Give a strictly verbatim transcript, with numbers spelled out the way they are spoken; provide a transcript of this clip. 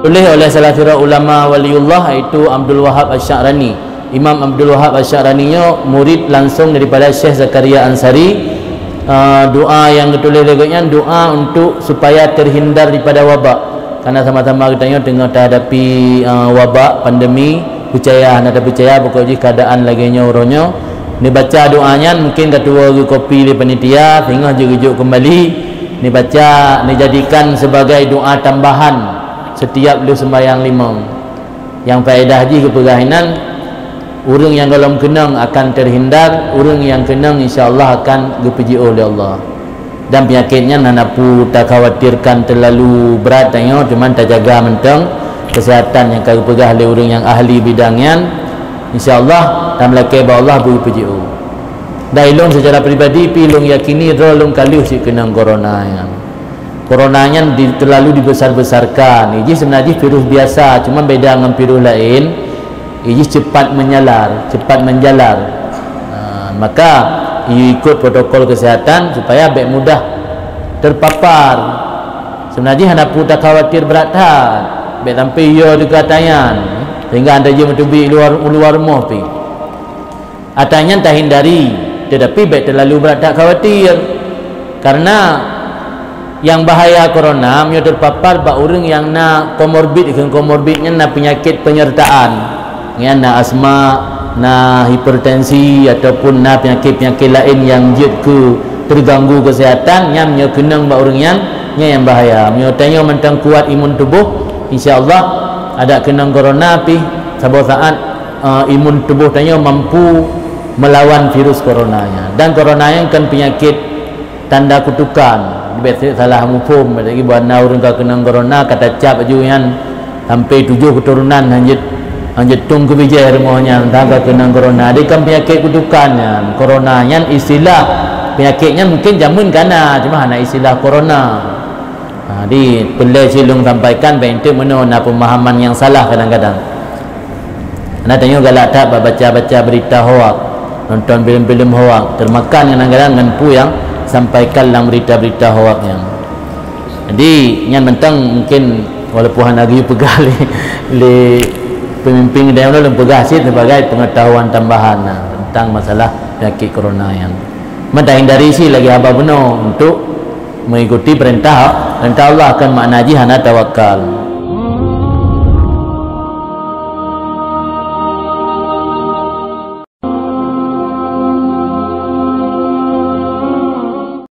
Tuléh oleh salah sidroe ulama waliullah, yaitu Abdul Wahab Asy-Sya'rani. Imam Abdul Wahab Asy-Sya'rani nyoe murid langsung daripada Syekh Zakaria Ansari. Eh, doa nyang geutuléh lé gobnyan, doa untuk supaya terhindar daripada wabak. Karena sama-sama geutanyoe teungoh tahadapi, eh, wabak, pandemi, peucaya hana tapeucaya, pokok jih keadaan lagée nyoe uroe nyoe. Neubaca doa nyan, mungkin ka tuwoe geukopi lé panitia, singoh jeuet geujok keumbali. Neubaca, neujadikan sebagai doa tambahan setiap lheueh sembahyang limong. Nyang faedah jih geupeugah inan, ureuëng nyang gohlom keunong akan terhindar, ureuëng nyang keunong insya Allah akan geupeujiôh lé Allah. Dan peunyakét nyan hana peue takhawatirkan terlalu brat tanyoe, cuman tajaga mantong kesehatan nyang ka geupeugah lé ureuëng nyang ahli bidang nyan. Insya Allah, tameulakée bak Allah beu geupeujiôh. Dan ilôn secara pribadi pih lôn yakini droe lôn ka lheueh cit keunong corona nyan. Corona nyan di, terlalu dibesar-besarkan. Ijih sebenarnya jih virus biasa, cuma beda ngon virus lain. Ijih cepat menyalar, cepat menjalar. Ha, maka, ikut protokol kesehatan supaya bèk mudah terpapar. Sebenarnya jih hana peue takhawatir brat that. Bèk sampai yo teuka tanyan, sehingga anda jih meuteubiet luar, luar rumoh pih. Ata nyan tahindari, tetapi bèk terlalu brat that khawatir. Karena nyang bahaya corona meunyoe terpapar bak ureuëng nyang na komorbid, kheun komorbid nyan na peunyakét penyertaan. Nyan na asma, na hipertensi, ataupun na peunyakét-peunyakét laén nyang jeuet keu terganggu kesehatan, nyan meunyoe keunong bak ureuëng nyan, nyan nyang bahaya. Meunyoe tanyoe mantong kuat imun tuboh, insya Allah, adak keunong corona pih saboh saat, eh, imun tuboh tanyoe mampu melawan virus corona nyan. Dan corona nyan kan peunyakét tanda kutukan. Bèk salah muphom, lagi buat na ureuëng ka keunong corona, ka tacap aju nyan sampai tujoh keuturonan hanjeuet, hanjeuet tueng keu bijéh rumoh nyan, entah ka keunong corona. Jadi kan peunyakét kutukan nyan. Corona nyan istilah peunyakét nyan mungkin jameun ka na, cuma hana istilah corona. Ha, di peulée cit lôn sampaikan, bèk enteuk meunoe na pemahaman nyang salah kadang-kadang. Karena tanyoe galak that bak baca-baca berita hoak, nonton film-film hoak, termakan kadang-kadang ngon peue nyang sampaikan lam berita-berita hoak nyan. Jadi, nyan mantong mungkin walaupun hana geupeugah lé, lé pemimpin dayah ulôn, peugah cit sebagai pengetahuan tambahan, nah, tentang masalah penyakit corona nyan. Maka hindari cit lagée haba bunoe untuk mengikuti perintah, perintah Allah, kan makna jih hana tawakal.